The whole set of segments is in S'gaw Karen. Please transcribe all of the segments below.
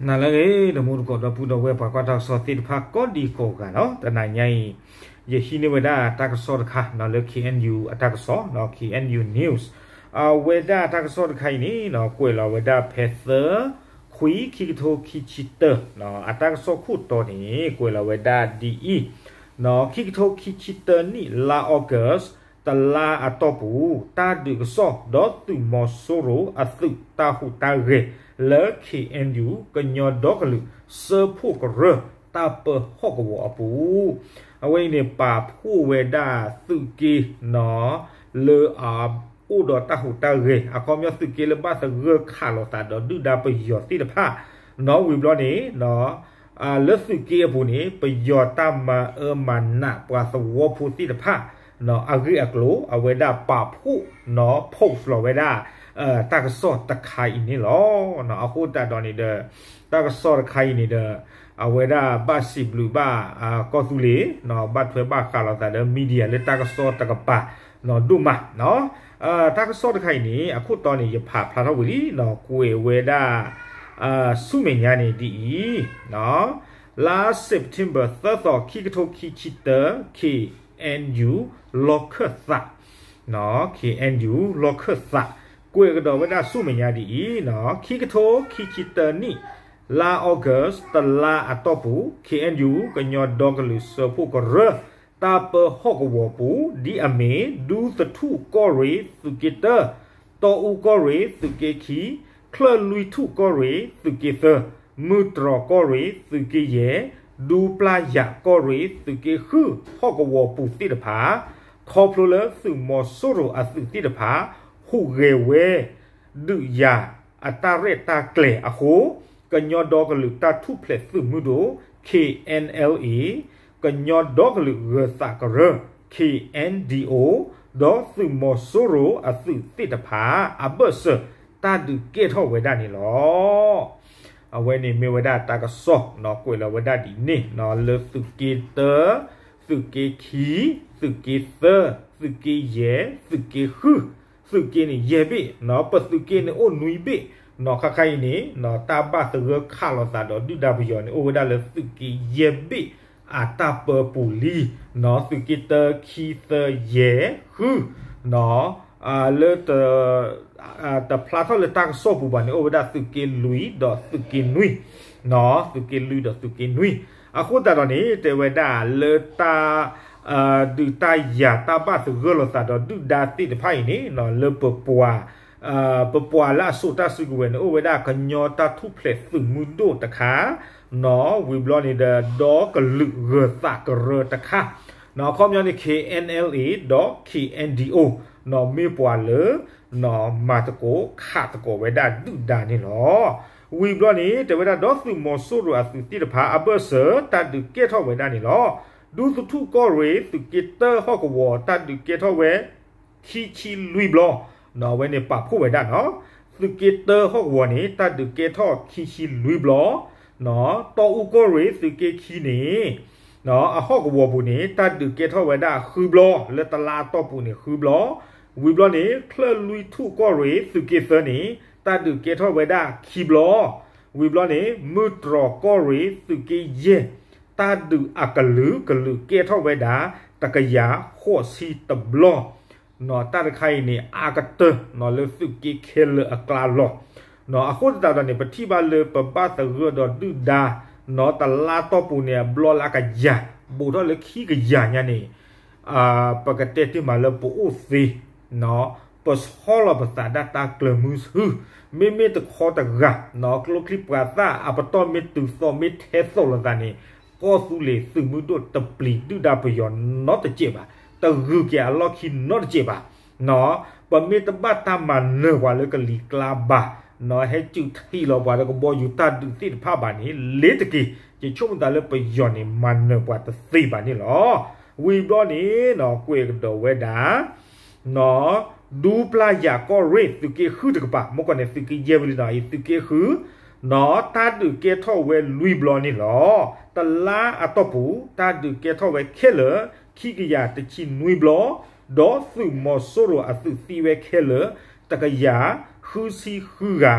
နၤလၢအဂ့ၤ ဒီးမူတကိးဒီပုၢ်ဒီဝဲၢ်ပှၤကွၢ်တၢ်ကစီၣ်သ့ၣ်တဖၣ်ကိးဒံကိးဂၤနီၤ, တနၤညါအံၤ ယဟံးန့ၢ်ဝဲဒၣ်တၢ်ကစီၣ်တခါနီၤ လၢ KNU အတၢ်ကစီၣ်နီၤ KNU News အဝဲဒၣ်တၢ်ကစီၣ်တခါအံၤန့ၣ်နီၤ ကွဲးလီၤဝဲဒၣ်ဖဲသၢ ခွံ ခံကထိခံဆံတၢ အတၢ်ကစီၣ်ခိၣ်တီန့ၣ် ကွဲးလီၤဝဲဒၣ်ဒ်အံၤ, ခံကထိခံဆံတၢနံၣ် လါ August တလါအတီၢ်ပူၤ တၢ်ဒုးကစီၣ်ဒီးသုးမီၤစိရိၤအသုးတၢ်ဟူးတၢ်ဂဲၤလၢ KNU ကညီဒီကလုာ်စၢဖှိၣ်ကရၢ တၢ်ပၢဟီၣ်ကဝီၤအပူၤ, အဝဲအံၤန့ၣ် ပာ်ဖှိၣ်ဝဲဒၣ်သုးက့နီၤ လၢအအိၣ်ဒီးတၢ်ဟူးတၢ်ဂဲၤ အခီပညီသုးက့လၢဘၣ်သဂၢၢ်ခးလိာ်သးဒီးဒုၣ်ဒါပယီၤသ့ၣ်တဖၣ်နီၤ, ဝံၤဘျီန့ၣ် လၢသုးက့အပူၤန့ၣ် ပယီၤတၢ်မၤအၢမၤနးပှၤသဝီဖိသ့ၣ်တဖၣ် အဂ့ၢ်အကျိၤ အဝဲဒၣ်ပာ်ဖှိၣ်နီၤ post လီၤဝဲဒၣ် တၢ်ကစီၣ်တခါအံၤန့ၣ်လီၤ. အဃိသတးဒီးန့ၣ်ဒီး တၢ်ကစီၣ်တခါအံၤန့ၣ်ဒီး အဝဲဒၣ်ဘၣ်စံးဘျုးဘၣ် ကီၢ်သူလ့ၤ ဘၣ်ထွဲဘၣ်ဃးလိာ်သးဒီး media လၢတၢ်ကစီၣ်တကပၤ ဒိၣ်မး တၢ်ကစီၣ်တခါအံၤန့ၣ် အခိၣ်တီန့ၣ် ယဖးဖျါထီၣ်ဝံၤလံနီၤ ကွဲးဝဲဒၣ် ဆူမဲာ်ညါန့ၣ်ဒ်အံၤ, လါ September သၢသီ ခံကထိခံဆံတၢ KNU လီၢ်ခၢၣ်သး KNU လီၢ်ခၢၣ်သး ကွဲးကဒီးဝဲဒၣ်ဆူမဲာ်ညါဒ်အံၤ, ခံကထိခံဆံတၢနံၣ် လါ August တလါအတီၢ်ပူၤ KNU ကညီဒီကလုာ်စၢဖှိၣ်ကရၢ တၢ်ပၢဟီၣ်ကဝီၤပူၤ ဒ်အမ့ၢ် ဒူသထူၣ်ကီၢ်ရ့ၣ်သုးက့တၢ, တီအူကီၢ်ရ့ၣ်သုးက့ခံ, ချၢၣ်လွံၢ်ထူၣ်ကီၢ်ရ့ၣ်သုးက့သၢ, မုၢ်တြီၤကီၢ်ရ့ၣ်သုးက့ယဲၢ်, ဒူပျၢ်ယၤကီၢ်ရ့ၣ်သုးက့ဃု ဟီၣ်ကဝီၤပူၤသ့ၣ်တဖၣ် ခီဖျိလၢသုးမီၤစိရိၤအသုးသ့ၣ်တဖၣ် ဟူးဂဲၤဝဲ ဒုးယၤအတၢ်ရဲၣ်တၢ်ကျဲၤအဃိ ကညီဒီကလုာ်တၢ်ထူၣ်ဖျဲးသုးမုၢ်ဒိၣ် KNLA, ကညီဒီကလုာ်ဂၢၤသးကရၢ KNDO ဒီးသုးမီၤစိရိၤအသုးသ့ၣ်တဖၣ် အဘၢၣ်စၢၤတၢ်ဒုးကဲထီၣ်ဝဲဒၣ်န့ၣ်လီၤ. အဝဲန့ၣ်မ့ၢ်ဝဲဒၣ်တၢ်ကစီၣ်နီၤ ကွဲးလီၤဝဲဒၣ်ဒ်န့ၣ်နီၤ လၢသုးက့တၢ, သုးက့ခံ, သုးက့သၢ, သုးက့ယဲၢ်, သုးက့ဃု, သုးက့န့ၣ်ယဲၢ်ဘ့ၣ်နီၤ ပသုးက့န့ၣ်အိၣ်နွံဘ့ၣ်နီၤ ခါခါအံၤန့ၣ်နီၤ တၢ်ဘၣ်သဂၢၢ်ခးလိာ်သးဒီးဒုၣ်ဒါပယီၤန့ၣ် အိၣ်ဝဲဒၣ်လၢသုးက့ယဲၢ်ဘ့ၣ်အတၢ်ပၢပူၤလံနီၤ သုးက့တၢ ခံ သၢ ယဲၢ် ဃုနီၤ လၢ တဖျါထီၣ်လၢတၢ်ကစီၣ်ပူၤဘၣ်န့ၣ် အိၣ်ဝဲဒၣ်သုးက့လွံၢ်ဒီးသုးက့နွံနီၤ သုးက့လွံၢ်ဒီးသုးက့နွံ အဃိသတးဒီးန့ၣ် တဲဝဲဒၣ်လၢတၢ် ဒုးတၢ်ယၤတၢ်ဘၣ်သဂၢၢ်လိာ်သးဒီးဒုၣ်ဒါသ့ၣ်တဖၣ်အံၤန့ၣ်နီၤ လၢပပှၤ ပပှၤလၢအစိာ်တၢ်စုကဝဲၤန့ၣ် အိၣ်ဝဲဒၣ်ကညီတၢ်ထူၣ်ဖျဲးသုးမုၢ်ဒိၣ်တခါနီၤ ဝံၤဘျီန့ၣ်ဒီး ဒီကလုာ်ဂၢၤသးကရၢတခါနီၤ အခီပညီန့ၣ် KNLA ဒီး KNDO နီၤ မ့ၢ်ပှၤလၢ နီၤ မၤသကိးခးသကိးဝဲဒၣ်ဒုၣ်ဒါန့ၣ်လီၤ. ဝံၤဘျီန့ၣ် တဲဝဲဒၣ်ဒီးသုးမီၤစိရိၤအသုးသ့ၣ်တဖၣ် အဘၢၣ်စၢၤတၢ်ဒုးကဲထီၣ်ဝဲဒၣ်န့ၣ်လီၤ. ဒူသထူၣ်ကီၢ်ရ့ၣ် သုးက့တၢဟီၣ်ကဝီၤ တၢ်ဒုးကဲထီၣ်ဝဲ ခံဆံလွံၢ်ဘျီ နီၤ အဝဲန့ၣ်ပာ်ဖှိၣ်ဝဲဒၣ်နီၤ သုးက့တၢဟီၣ်ကဝီၤန့ၣ် တၢ်ဒုးကဲထီၣ်ခံဆံလွံၢ်ဘျီ နီၤ တီအူကီၢ်ရ့ၣ် သုးက့ခံန့ၣ် နီၤ အဟီၣ်ကဝီၤပူၤန့ၣ် တၢ်ဒုးကဲထီၣ်ဝဲဒၣ်ဃုဘျီ လၢတလါအတီၢ်ပူၤန့ၣ်ဃုဘျီ ဝံၤဘျီန့ၣ် ချၢၣ်လွံၢ်ထူၣ်ကီၢ်ရ့ၣ် သုးက့သၢန့ၣ် တၢ်ဒုးကဲထီၣ်ဝဲဒၣ်ခံဘျီ ဝံၤဘျီန့ၣ် မုၢ်တြီၤကီၢ်ရ့ၣ် သုးက့ယဲၢ် တၢ်ဒုးအကလုာ်ကလုာ်ကဲထီၣ်ဝဲဒၣ် တကယၤဃိးဆံတဘျီ နီၤ တၢ်တခါအံၤန့ၣ် အါကတၢၢ်နီၤ လၢသုးက့ခဲလၢာ်အကျါလီၤ. နီၤ အဃိသတးဒီးန့ၣ် ပထံၣ်ဘၣ်လၢပဘၣ်သဂၢၢ်ဒီးဒုၣ်ဒါ နီၤ တလါတီၢ်ပူၤန့ၣ် အဘျီလၢအကယၤ ဘူးထီၣ်လၢခံကယၤညါန့ၣ် ပကတဲတ့ၢ်မးလၢပအိၣ်သ့ နီၤ ပဆီလီၤပသးဒၣ်တၢ်ကျၢၤမုဆူ မ့မ့ၢ်တခီတဂၤ နီၤ ကျိချံပှၤသၣ်အပတီၢ်မ့ၢ်တုၤသိးမ့ၢ်ထဲသိးလိာ်သးန့ၣ် ကီၢ်သူလ့ၤသုးမုၢ်ဒိၣ်တပျံၤဒုၣ်ဒါပယီၤနီတစဲးဘၣ်, တဂုၤက့ၤအလီၢ်ခံနီတစဲးဘၣ်. နီၤ ပမ့ၢ်တဘၣ်တၢ်မၤနၢၤပှၤလၢကလံၤကျါဘၣ်, နီၤ ဟဲစုးထံးလီၤပှၤလၢကဘီယူၤတၢ်ဒုးသ့ၣ်တဖၣ်ဘၣ်န့ၣ် လ့ၤတက့ၤ, ယဆိကမိၣ်သးလၢပယီၤန့ၣ် မၤနၢၤပှၤတသ့ဘၣ်န့ၣ်လီၤ. ဝံၤဘျီန့ၣ်နီၤ ကွဲးကဒီးဝဲဒၣ် နီၤ ဒူပျၢ်ယၤကီၢ်ရ့ၣ် သုးက့ဃုတကပၤ မ့ၢ်ကီၢ်န့ၣ် သုးက့ယဲၢ်ဝံၤလံနီၤ အံၤသုးက့ဃု နီၤ တၢ်ဒုးကဲထီၣ်ဝဲလွံၢ်ဘျီန့ၣ်လီၤ. တလါအတီၢ်ပူၤ တၢ်ဒုးကဲထီၣ်ဝဲခဲလၢာ် ခံကယၤတဆံနွံဘျီ, ဒီးသုးမီၤစိရိၤအသုးသံဝဲခဲလၢာ် တကယၤ ဃုဆံဃုဂၤ,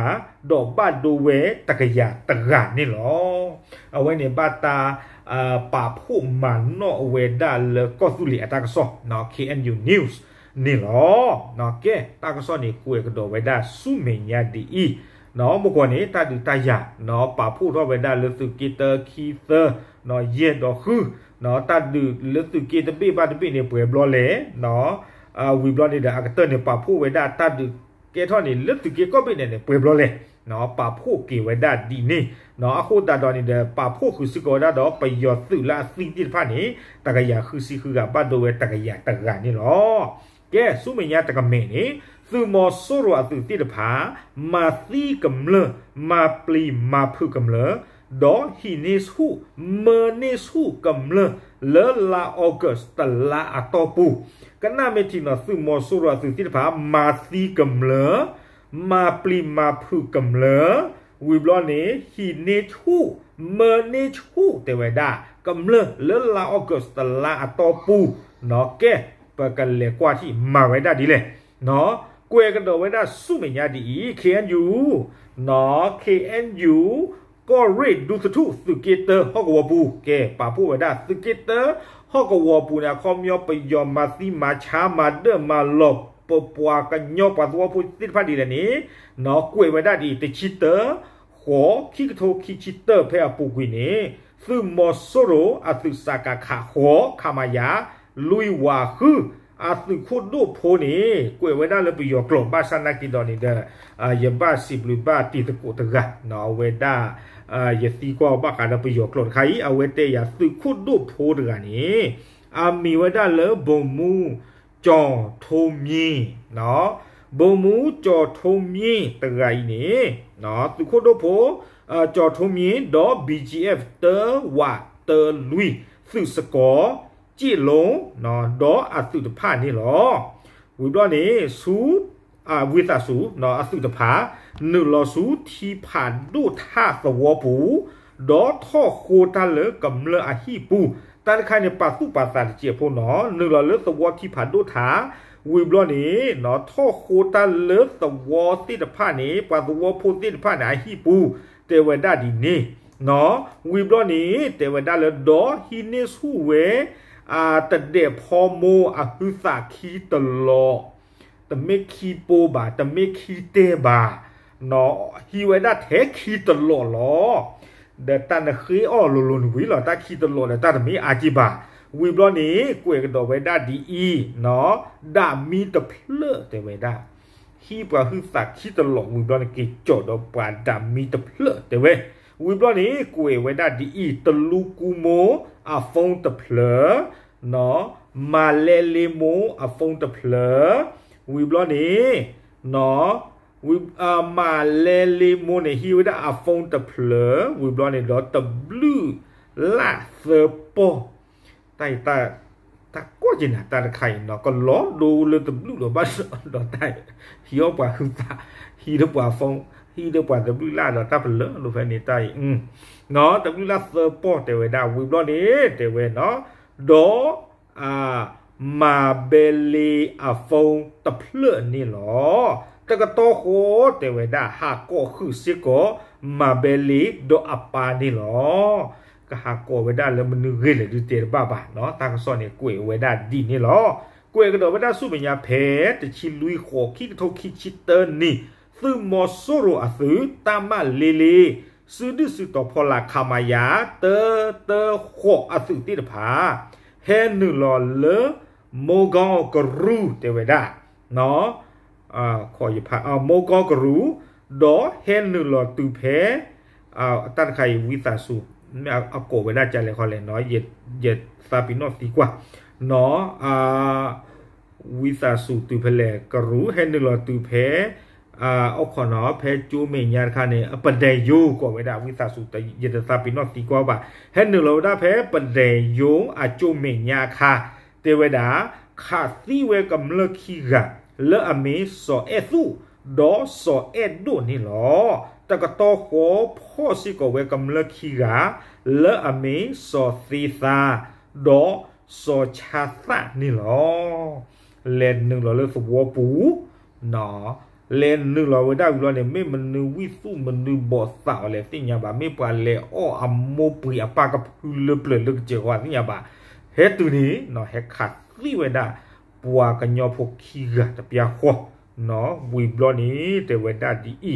ဒီးဘၣ်ဒိဝဲတကယၤတဂၤန့ၣ်လီၤ. အဝဲန့ၣ်ဘၣ်တၢ် ပာ်ဖှိၣ်မၤနီၣ်ဝဲဒၣ်လၢကီၢ်သူလ့ၤအတၢ်ကစီၣ် K N U News န့ၣ်လီၤ. ကဲ တၢ်ကစီၣ်န့ၣ်ကွဲးကဒီးဝဲဒၣ်ဆူမဲာ်ညါဒ်အံၤ, မကွၢ်န့ၣ် တၢ်ဒုးတၢ်ယၤ ပာ်ဖှိၣ်ထီၣ်ဝဲဒၣ်လၢသုးက့တၢ ခံ သၢ ယဲၢ်ဒီးဃု, တၢ်ဒုးလၢသုးက့တဘ့ၣ်ဘၣ်တဘ့ၣ်န့ၣ် ပှဲၤဘျီလဲၣ် ဝံၤဘျီန့ၣ်ဒီး အကတၢၢ်န့ၣ် ပာ်ဖှိၣ်ဝဲဒၣ်တၢ်ဒုးကဲထီၣ်န့ၣ် လၢသုးက့ကီၢ်ဘ့ၣ်န့ၣ်န့ၣ် ပှဲၤဘျီလဲၣ်, ပာ်ဖှိၣ်က့ၤဝဲဒၣ်ဒ်န့ၣ်, အဃိသတးဒီးန့ၣ်ဒီး ပာ်ဖှိၣ်ဃုာ်စ့ၢ်ကီးဝဲဒၣ်ဒီး ပယီၤသုးလၢအသံသ့ၣ်တဖၣ်န့ၣ် တကယၤဃုဆံဃုဂၤ ဘၣ်ဒိဝဲတကယၤတဂၤန့ၣ်လီၤ. ကဲ ဆူမဲာ်ညါတကမဲာ်န့ၣ် သုးမီၤစိရိၤအသုးသ့ၣ်တဖၣ် မၤသံကမျၢၢ် မၤပျံၤမၤဖုးကမျၢၢ် ဒီးဟံးန့ၢ်ဆူၣ် မၢန့ၢ်ဆူၣ်ကမျၢၢ် လၢလါ August တလါအတီၢ်ပူၤ, ကနၣ်မ့ၢ်ထံနီၤ သုးမီၤစိရိၤအသုးသ့ၣ်တဖၣ် မၤသံကမျၢၢ် မၤပျံၤမၤဖုးကမျၢၢ်, ဝံၤဘျီန့ၣ် ဟံးန့ၢ်ဆူၣ် မၢန့ၢ်ဆူၣ် တဲဝဲဒၣ် ကမျၢၢ်လၢလါ August တလါအတီၢ်ပူၤ, ကဲ ပကလဲၤကွၢ်ထံၣ်မၤဝဲဒၣ်ဒ်လဲၣ်, ကွဲးကဒီးဝဲဒၣ်ဆူမဲာ်ညါဒ်အံၤ K N U, K N U ကီၢ်ရ့ၣ်ဒူသထူၣ် သုးက့တၢဟီၣ်ကဝီၤပူၤ, ကဲ ပာ်ဖှိၣ်ဝဲဒၣ် သုးက့တၢဟီၣ်ကဝီၤပူၤန့ၣ် အခီပညီပယီၤမၤသံမၤဆါမၤဒၢၣ်မၤလီၤ ပပှၤကညီပှၤသဝီဖိသ့ၣ်တဖၣ်ဒ်လဲၣ်န့ၣ်, ကွဲးဝဲဒၣ်ဒ်အံၤ တဆံတၢ ဃိး ခံကထိခံဆံတၢ ဖဲအပူၤကွံာ်န့ၣ် သုးမီၤစိရိၤအသုး စကခ ဃိး ခမရ လွံၢ်ဝးဃု အသုးခိၣ်ဒိၣ်ဖိန့ၣ် ကွဲးဝဲဒၣ်လၢပယီၤကျိာ် ဘၣ်ဆၣ်နာ်က့ဒီးန့ၣ်ဒီး ယဘၣ်စံးဘျုးဘၣ်တံၤသကိးတဂၤ အဝဲဒၣ် ယသံကွၢ်ဘၣ်ဃးဒီးပယီၤကျိာ်တခါအံၤ အဝဲတဲယၤ သုးခိၣ်ဒိၣ်ဖိတဂၤန့ၣ် အမံၤဝဲဒၣ်လၢ ဗိုလ်မှူး ကျော်ထွန်းမြင့်, ဗိုလ်မှူး ကျော်ထွန်းမြင့် တဂၤအံၤန့ၣ် သုးခိၣ်ဒိၣ်ဖိ ကျော်ထွန်းမြင့် ဒီး B G F တၢ ဝး တၢ လွံၢ် သုးစကီၤ ကၠ့ၣ်လိ ဒီးအသုးတဖၣ်န့ၣ်လီၤ. ဝံၤဘျီန့ၣ် ဆူ ဝံသးစူၤ အသုးတဖၣ် နုာ်လီၤဆူထံဖးဒိၣ်ထၣ်သဝီပူၤ ဒီးထီၣ်ဃိတၢ်လၢကမျၢၢ်အဟံၣ်ပူၤ, တၢ်တခါန့ၣ် ပာ်သူၣ်ပာ်သးတစဲးဖိနီၤ နုာ်လီၤလၢသဝီထံဖးဒိၣ်ထၣ်, ဝံၤဘျီန့ၣ် ထီၣ်ဃိတၢ်လၢသဝီသ့ၣ်တဖၣ်န့ၣ် ပှၤသဝီဖိသ့ၣ်တဖၣ်န့ၣ် အဟံၣ်ပူၤ တဲဝဲဒၣ်ဒ်န့ၣ်, ဝံၤဘျီန့ၣ် တဲဝဲဒၣ်လၢ ဒီးဟံးန့ၢ်ဆူၣ်ဝဲ တဒဲးဖီမိၢ်အဟုသးခံတလီၢ်, တမ့ၢ်ခံပိဘၣ် တမ့ၢ်ခံတဲဘၣ်, ဟံးဝဲဒၣ်ထဲခံတလီၢ်လီၤ. ဒီးတၢ်နဃ့အီၣ်လိၤလိၤန့ၣ်ဝံၤလီၤ တၢ်ခံတလီၢ်ဒီးတၢ်တမ့ၢ်အါက့ဘၣ်. ဝံၤဘျီန့ၣ် ကွဲးကဒီးဝဲဒၣ်ဒ်အံၤ, ဒၣ်မံတဖျၢၣ်တဲဝဲဒၣ်, ဟံးပှၤဟုသးခံတလီၢ် ဝံၤဘျီန့ၣ် က့ၤကၠီၣ်ဒီးပှၤဒၣ်မံတဖျၢၣ်တဲဝဲ. ဝံၤဘျီန့ၣ် ကွဲးဝဲဒၣ်ဒ်အံၤ, တလူကူမိၢ်အ phone တဖျၢၣ်, မၤလဲလ့မိၢ်အ phone တဖျၢၣ်, ဝံၤဘျီန့ၣ် မၤလဲလ့မိၢ်န့ၣ် ဟံးဝဲဒၣ်အ phone တဖျၢၣ် ဝံၤဘျီန့ၣ်ဒီးတဘျုးလၢ်သၢပီၢ်, တၢ်အံၤ တၢ်ကီၢ်က့ၤနၤ တၢ်တခါအံၤနီၤ ကလီၤဒိလၢတဘျုးလီၤဘၣ်ဒီးတၢ် ဟံးအီၣ်ပှၤဟုသး ဟံးဒီးပှၤ phone ဟံးဒီးပှၤတဘျုးလၢ်ဒီးတၢ်ပလၢာ်လိာ်ဖဲန့ၣ်တၢ်အံၤ တဘျုးလၢ်သၢပီၢ်တဲဝဲဒၣ် ဝံၤဘျီန့ၣ် တဲဝဲနီၤ ဒီး မၤဘဲလ့အ phone တဖျၢၣ်န့ၣ်လီၤ. တကတီၢ်ဃီတဲဝဲဒၣ် ဟးကိးဃုာ်စ့ၢ်ကီး မၤဘဲလ့ဒီးအပၢ်န့ၣ်လီၤ. ကဟးကိးဝဲဒၣ်လၢမနုၤဂ့ၤလဲၣ်ဒုးတဲတဘၣ်ဘၣ်နီၤ တၢ်ကစီၣ်န့ၣ်ကွဲးဝဲဒၣ်ဒ်န့ၣ်လီၤ. ကွဲးကဒီးဝဲဒၣ်ဆူမဲာ်ညါဖဲ တဆံလွံၢ်ဃိး ခံကထိခံဆံတၢနံၣ် သုးမီၤစိရိၤအသုး တၢ်မၣ်လ့လ့ စုဒုၣ်စုတီၤဖီလာ် ခမရ တၢ တၢ ဃိး အသုးသ့ၣ်တဖၣ် ဟဲနုာ်လီၤလၢ မိၢ်ကီကရူၢ် တဲဝဲဒၣ် ခိးယဖး မိၢ်ကီကရူၢ် ဒီးဟဲနုာ်လီၤတုၤဖဲ တၢ်တခါအံၤ ဝံသးစူၤ အကိးဝဲဒၣ်ကလဲၣ်ခီလဲၣ်နီၤ ယသးပ့ၤနီၣ်သံကွၢ်နီၤ ဝံသးစူၤတုၤဖဲလဲၣ် ကရူၢ် ဟဲနုာ်လီၤတုၤဖဲ အိၣ်ခိးနီၤ ဖဲကၠိမဲာ်ညါတခါန့ၣ် ပဒဲယိၤ ကိးဝဲဒၣ် ဝံသးစူၤ ယတသးပ့ၤနီၣ်သံကွၢ်ဘၣ် ဟဲနုာ်လီၤဝဲဒၣ်ဖဲပဒဲယိၤအကၠိမဲာ်ညါအခါ တဲဝဲဒၣ် ခးသံဝဲကမျၢၢ်ခံဂၤ လၢအမ့ၢ်စီၤအဲၣ်သူၣ် ဒီးစီၤအဲၣ်ဒိၣ်န့ၣ်လီၤ. တကတီၢ်ဃီဖီၣ်စ့ၢ်ကီးဝဲကမျၢၢ်ခံဂၤ လၢအမ့ၢ်စီၤသ့သါ ဒီးစီၤဆါသၣ်န့ၣ်လီၤ. လဲၤနုာ်လီၤလၢသဝီပူၤနီၤ လဲၤနုာ်လီၤဝဲဒၣ်ဝံၤလီၤန့ၣ် မ့ၢ်မနုၤဝံၣ်သူၣ်မနုၤဘီးသးအီၤလဲၣ်သ့ၣ်ညါဘၣ်, မ့ၢ်ပှၤလဲၤအီၣ်အမိၢ်ပှံၤအပၢ်ကဖုလၢပျၢၤလၢကစၢၢ်ဃီသ့ၣ်ညါဘၣ်, ဟဲတုၤန့ၣ် ဟဲခးသံဝဲဒၣ် ပှၤကညီဖိခံဂၤတပျၢ်ဃီ, ဝံၤဘျီန့ၣ် တဲဝဲဒၣ်ဒ်အံ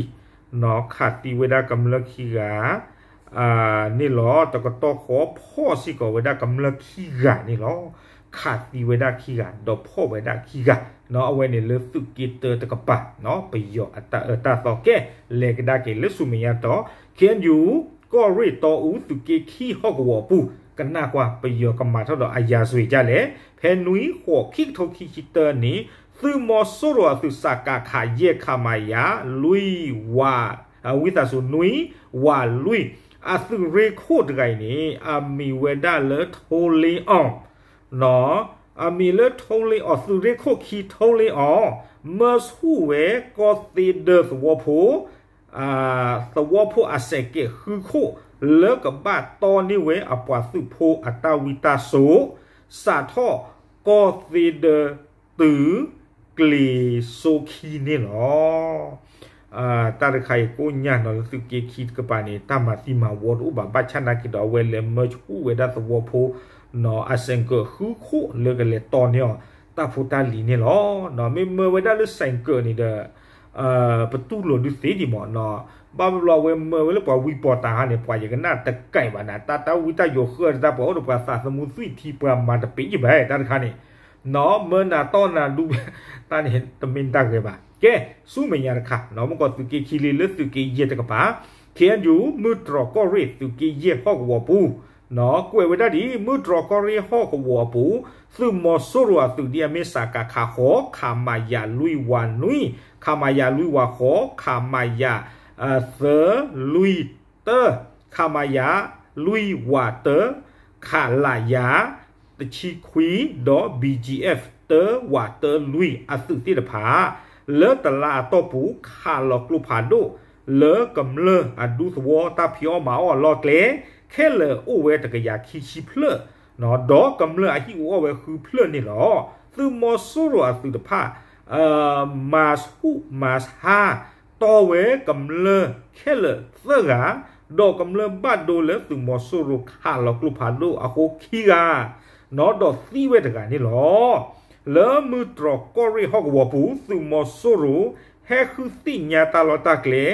ၤ, ခးသံဝဲဒၣ်ကမျၢၢ်ခံဂၤ န့ၣ်လီၤ. တကတီၢ်ဃီဖီၣ်စ့ၢ်ကီးဝဲဒၣ်ကမျၢၢ်ခံဂၤန့ၣ်လီၤ. ခးသံဝဲဒၣ်ခံဂၤ ဒီးဖီၣ်ဝဲဒၣ်ခံဂၤ, အဝဲန့ၣ်လၢသုးက့တၢတကပၤ ပယီၤအတၢ်အၢတၢ်သီကဲ လဲၤကဒါက့ၤလၢဆူမဲာ်ညါတီၤ ခ့ၣ်အဲၣ်ယူၣ် ကီၢ်ရ့ၣ်တီအူ သုးက့ခံဟီၣ်ကဝီၤအပူၤ ကနၣ်ကွၢ်ပယီၤကမၤထီၣ်ဒီးအယၤစွ့ၤဒ်လဲၣ်. ဖဲနွံဃိးခံကထိခံဆံတၢနံၣ် သုးမီၤစိရိၤအသုးစကခ ယဲၢ် ခမရ လွံၢ် ဝး ဝံသးစူၤ နွံ ဝးလွံၢ် အသုးရ့ၣ်ခိၣ်တဂၤအံၤန့ၣ် အမံၤဝဲဒၣ်လၢ ထိလ့အီၤ အမံၤလၢ ထိလ့အီၤ သုးရ့ၣ်ခိၣ်ခံ ထိလ့အီၤ မၢဆူၣ်ဝဲကီၢ်သ့ဒၢသဝီဖိ သဝီဖိအစဲးကဲးဃုခိၣ် လၢကဘၣ်တီန့ၢ်ဝဲအပှၤသုးဖိအတၢ်ဝံတၢ်စိၤ စးထီၣ်ကီၢ်သ့ဒၢတုၤ ကျ့ၤစိခံန့ၣ်လီၤ. တၢ်တခါအံၤကိးညါနီၤ လၢသုးက့ခံတကပၤန့ၣ် တၢ်မၤသံမၤဝီတအိၣ်ဘၣ် ဘၣ်ဆၣ်နာ်က့ၤဒီး အဝဲလဲၤမၢဆူၣ်ဝဲဒၣ်သဝီဖိ အစဲးကဲးဃုခိၣ်လၢကလဲၤတီန့ၢ်အီၤ တၢ်ဖိတၢ်လံၤန့ၣ်လီၤ. မ့ၢ်မၢဝဲဒၣ်လၢစဲးကဲးန့ၣ်ဒီး ပတူၢ်လိာ်ဒုးသ့ဒံးမး, ဘၣ်ဘျီအဝဲမၢဝဲလၢပှၤဝံပီၤတၢ်ဟါန့ၣ် ပှၤယကနၣ်တကဲဘၣ်နၤ တၢ်တၢ်ဝံတၢ်ယိးဃၢတၢ် ပှၤအိၣ်ဒီးပှၤသးသမူသွံၣ်ထံ ပှၤမၤတပ့ၤယဘၣ် တၢ်တခါန့ၣ် နီၢ်မၢနၤတီၢ်နၤဒူ တၢ်န့ၣ်တမ့ၢ်တၢ်ဂ့ၤဘၣ်. ကဲ ဆူမဲာ်ညါတခါ နီၢ်မ့ၢ်ကီးသုးက့ခံလံ လၢသုးက့ယဲၢ်တကပၤ ခ့ၣ်အဲၣ်ယူၣ် မုၢ်တြီၢ်ကီၢ်ရ့ၣ် သုးက့ယဲၢ်ဟီၣ်ကဝီၤပူၤ နီၢ်ကွဲးဝဲဒၣ်ဒ် မုၢ်တြီၢ်ကီၢ်ရ့ၣ်ဟီၣ်ကဝီၤအပူၤ သုးမီၤစိရိၤအသုးဒ်အမ့ၢ် စကခ ဃိး ခမရ လွံၢ်ဝးနွံ ခမရ လွံၢ်ဝးဃိး ခမရ သၢလွံၢ်တၢ ခမရ လွံၢ်ဝးတၢ ခလရ တဆံခွံ ဒီး ဘီၣ်ကၠံၣ်အဲၣ် တၢဝးတၢလွံၢ်အသုးသ့ၣ်တဖၣ် လၢတလါအတီၢ်ပူၤ ခးလီၤကျိဖးဒိၣ် လၢကမျၢၢ်အဒူသဝီတၢ်ဖံးအီၣ်မၤအီၣ်အလီၢ်ကျဲ ခဲလၢာ်အိၣ်ဝဲတကယၤခံဆံဖျၢၣ် ဒီးကမျၢၢ်အဟံၣ်အဃီအိၣ်ဝဲဃုဖျၢၣ်န့ၣ်လီၤ. သုးမီၤစိရိၤအသုးတဖၣ် မၤဆူၣ်မၤဆါ တီဝဲကမျၢၢ်ခဲလၢာ်သၢဂၤ, ဒီးကမျၢၢ်ဘၣ်ဒိလၢသုးမီၤစိရိၤခးလီၤကျိဖးဒိၣ်အဃိခံဂၤ, နီၢ်ဒီးသံဝဲတဂၤန့ၣ်လီၤ. လၢမုၢ်တြီၢ်ကီၢ်ရ့ၣ်ဟီၣ်ကဝီၤပူၤ သုးမီၤစိရိၤ ဟဲဃုသ့ၣ်ညါတၢ်လီၢ်တၢ်ကျဲ,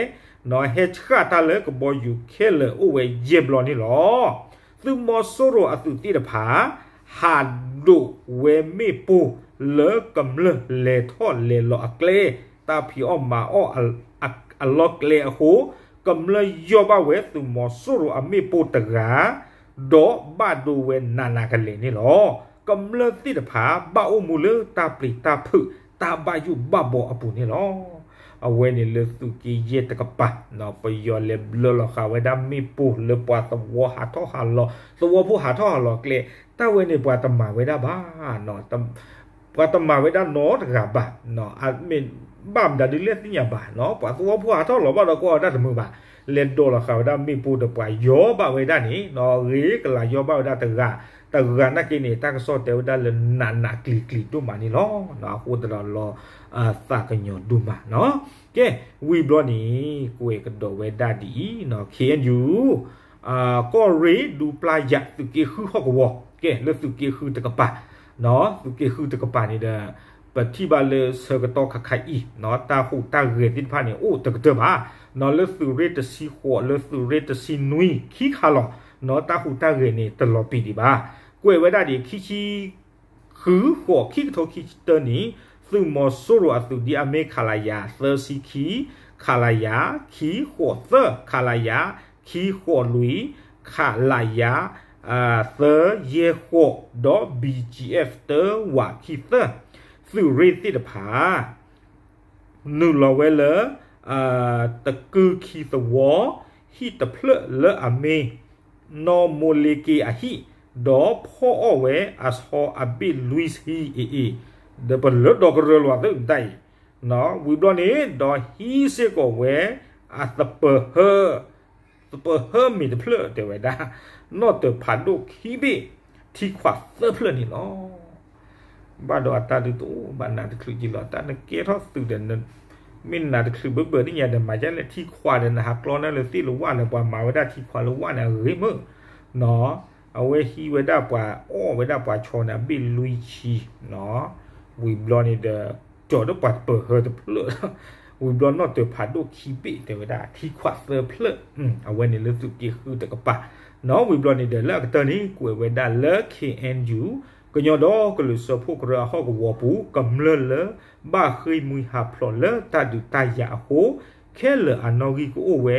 နီၢ်ဟဲဆှၣ်တၢ်လၢကဘီယူၤခဲလၢာ်အိၣ်ဝဲယဲၢ်ဘျီန့ၣ်လီၤ. သုးမီၤစိရိၤအသုးသ့ၣ်တဖၣ် ဟးဒိးဝဲမ့ၣ်ပိၢ်လၢကမျၢၢ်လဲၤထီၣ်လဲၤလီၤအကျဲ, တၢ်ဖံးအီၣ်မၤအီၣ်အလီၢ်ကျဲအဃိ, ကမျၢၢ်ယီၢ်ဘၣ်ဝဲသုးမီၤစိရိၤအမ့ၣ်ပိၢ်တဂၤ, ဒီးဘၣ်ဒိဝဲနးနးကလဲာ်န့ၣ်လီၤ. ကမျၢၢ်သ့ၣ်တဖၣ် ဘၣ်အိၣ်မူလၢတၢ်ပျံၤတၢ်ဖုး တၢ်ဘၣ်ယိၣ်ဘၣ်ဘီအပူၤန့ၣ်လီၤ. အဝဲန့ၣ်လၢသုးက့ယဲၢ်တကပၤ, ပယီၤလဲၤဘျၢလီၤဃာ်ဝဲဒၣ်မ့ၣ်ပိၢ်လၢပှၤသဝီဟးထီၣ်ဟးလီၤ, သဝီဖိဟးထီၣ်ဟးလီၤကျဲ, တၢ်ဝဲန့ၣ်ပှၤတမၤဝဲဒၣ်ဘၣ် ပှၤတမၤဝဲဒၣ်နီတဂၤဘၣ်. မ့ၢ်ဘၣ်မတၤဒ်လဲၣ်သ့ၣ်ညါဘၣ်, ပှၤသဝီဖိဟးထီၣ်လီၤဘၣ်ဒီးကွၢ်ဝဲဒၣ်တမုာ်ဘၣ်. လဲၤဒိးလီၤဃာ်ဝဲဒၣ်မ့ၣ်ပိၢ်ဒီးပှၤယီၢ်ဘၣ်ဝဲဒၣ်န့ၣ်, ဂ့ၤကလၤယီၢ်ဘၣ်ဝဲဒၣ်တဂၤ, တဂၤနာ်က့န့ၣ် တၢ်ကစီၣ်တဲဝဲဒၣ်လၢနးနးကျံၤကျံၤဒိၣ်မးန့ၣ်လီၤ. အဃိသတးဒီးလီၤသးကညီၤဒိၣ်မးနီၤ. ကဲ, ဝံၤဘျီန့ၣ် ကွဲးကဒီးဝဲဒၣ်ဒ်အံၤ, ခ့ၣ်အဲၣ်ယူၣ် ကီၢ်ရ့ၣ်ဒူပျၢ်ယၤ သုးက့ဃုဟီၣ်ကဝီၤ, ကဲ လၢသုးက့ဃုတကပၤ, သုးက့ဃုတကပၤန့ၣ်ဒီး ပထံၣ်ဘၣ်လၢဆၢကတီၢ်ခါခါအံၤ, တၢ်ဟူးတၢ်ဂဲၤသ့ၣ်တဖၣ်န့ၣ် အိၣ်တကတၢၢ်ဘၣ်. လၢသုးရ့ၣ်တဆံဃိး လၢသုးရ့ၣ်တဆံနွံခံခါလီၤ, တၢ်ဟူးတၢ်ဂဲၤန့ၣ် တလီၤပံာ်ဒံးဘၣ်. ကွဲးဝဲဒၣ်ဒ် ခံဆံ ဃု ဃိး ခံကထိခံဆံတၢနံၣ်, သုးမီၤစိရိၤအသုးဒ်အမ့ၢ် ခလရ သၢဆံခံ, ခလရ ခံဃိးသၢ, ခလရ ခံဃိးလွံၢ်, ခလရ သၢယဲၢ်ဃိး, ဒီး ဘီၣ်ကၠံၣ်အဲၣ် တၢဝးခံသၢ, သုးရ့ၣ်သ့ၣ်တဖၣ် နုာ်လီၤဝဲလၢ တကုၢ်ခံသဝီ ဟံၣ်တဖျၢၣ်လၢအမ့ၢ် နီၢ်မိၢ်လ့က့အဟံၣ်, ဒီးဖီၣ်အီၣ်ဝဲအဆီအဘ့ၣ်လွံၢ်ဆံအံၤအံၤ, ဒီးပလၢဒီကရၢလီၤသ့ၣ်တၢ်အံၤ, ဝံၤဘျီန့ၣ် ဒီးဟံးစ့ၢ်ကီးဝဲ အသပၢၤဟၢ သပၢၤဟၢမ့ၤတဖျၢၣ်တဲဝဲဒၣ်, နီၣ်တၢၤဖးဒိၣ်ခံဘ့ၣ်, ထံခွးသၢဖျၢၣ်န့ၣ်လီၤ. ဘၣ်ဒီးအတၢ်ဒုးတအိၣ်ဘၣ်နၤတချုးက့ၤလီၤ, တၢ်နကဲထီၣ်သုးဒီး န မ့ၢ်နၤတချုးဘၢဘၢတညါဒီး မၤဒ်လဲၣ် ထံခွးဒီး နဟးကျီန့ၢ်လၢသ့ၣ်လၢဝၣ်လၢ ပှၤမၤဝဲဒၣ်ထံခွးလၢဝၣ်န့ၣ် အဂ့ၤမး, နီၤ, အဝဲဟံးဝဲဒၣ်ပှၤအီၣ်ဝဲဒၣ်ပှၤဆီန့ၣ် အဘ့ၣ်လွံၢ်ဆံ, နီၤ, ဝံၤဘျီန့ၣ်ဒီး ကၠီၤဒီးပှၤပၢၤဟၢတဖျၢၣ်, ဝံၤဘျီနီၣ်တၢၤဖးဒိၣ်ခံဘ့ၣ် တဲဝဲဒၣ် ထံခွးသၢဖျၢၣ်, အဝဲန့ၣ်လၢသုးက့ဃုတကပၤ, နီၤ, ဝံၤဘျီန့ၣ်ဒီး လၢအကတၢၢ်န့ၣ် ကွဲးဝဲဒၣ်လၢ ခ့ၣ်အဲၣ်ယူၣ် ကညီဒီကလုာ်စၢဖှိၣ်ကရၢအဟီၣ်ကဝီၤပူၤ ကမျၢၢ်လၢဘၣ်ဃ့ၢ်မှံဟးဖျိးလၢတၢ်ဒုးတၢ်ယၤအဃိ ခဲလၢာ်အနီၣ်ဂံၢ်ကအိၣ်ဝဲ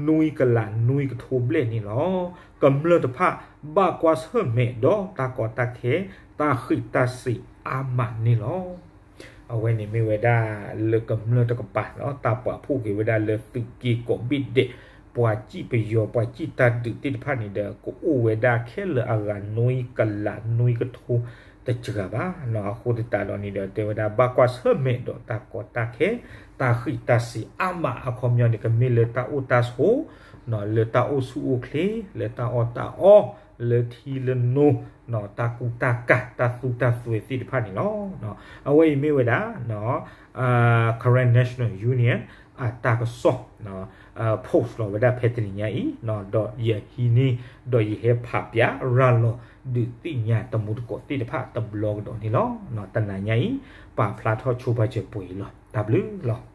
နွံကလးနွံကထိဘျဲၣ်န့ၣ်လီၤ. ကမျၢၢ်တဖၣ် ဘၣ်ကွၢ်ဆၢၣ်မဲာ်ဒီးတၢ်ကီတၢ်ခဲ တၢ်ဃံးတၢ်စ့ၤအါမးန့ၣ်လီၤ. အဝဲန့ၣ်မ့ၢ်ဝဲဒၣ်လၢကမျၢၢ်တကပၤ တၢ်ပာ်ဖှိၣ်က့ၤဝဲဒၣ်လၢသုးက့ကိးဘ့ၣ်ဒဲး ပှၤစံၣ်ပယီၤ ပှၤစံၣ်တၢ်ဒုးသ့ၣ်တဖၣ်န့ၣ်ဒီး ကအိၣ်ဝဲဒၣ်ခဲလၢာ်အဂၤနွံကလးနွံကထိတစှၤဘၣ်နီၤ. အဃိသတးဒီးန့ၣ်ဒီး တဲဝဲဒၣ်ဘၣ်ကွၢ်ဆၢၣ်မဲာ်ဒီးတၢ်ကီတၢ်ခဲ တၢ်ဃံးတၢ်စ့ၤအါမးအခီပညီန့ၣ် ကမ့ၢ်လၢတၢ်အိၣ်တၢ်ဆိး လၢတၢ်အိၣ်ဆူၣ်အိၣ်ချ့ လၢတၢ်အီၣ်တၢ်အီ လၢထံလၢနိ တၢ်ကူတၢ်ကၤ တၢ်သူတၢ်သွဲသ့ၣ်တဖၣ်န့ၣ်လီၤ. အဝဲအံၤမ့ၢ်ဝဲဒၣ် Karen National Union အတၢ်ကစီၣ် post လီၤဝဲဒၣ်ဖဲတနံၤညါအံၤ ဒီးယဟံးန့ၢ် ဒီးယဟဲဖးပၠးရၤလီၤ ဒုးသ့ၣ်ညါတမူတကိးသ့ၣ်တဖၣ်တဘျီကဒီးန့ၣ်လီၤ. တနံၤညါအံၤ ပာ်ဖျါထီၣ်ဆိပာ်စၢၤပှဲၤအံၤလီၤ. တၢ်ဘျုးလီၤ.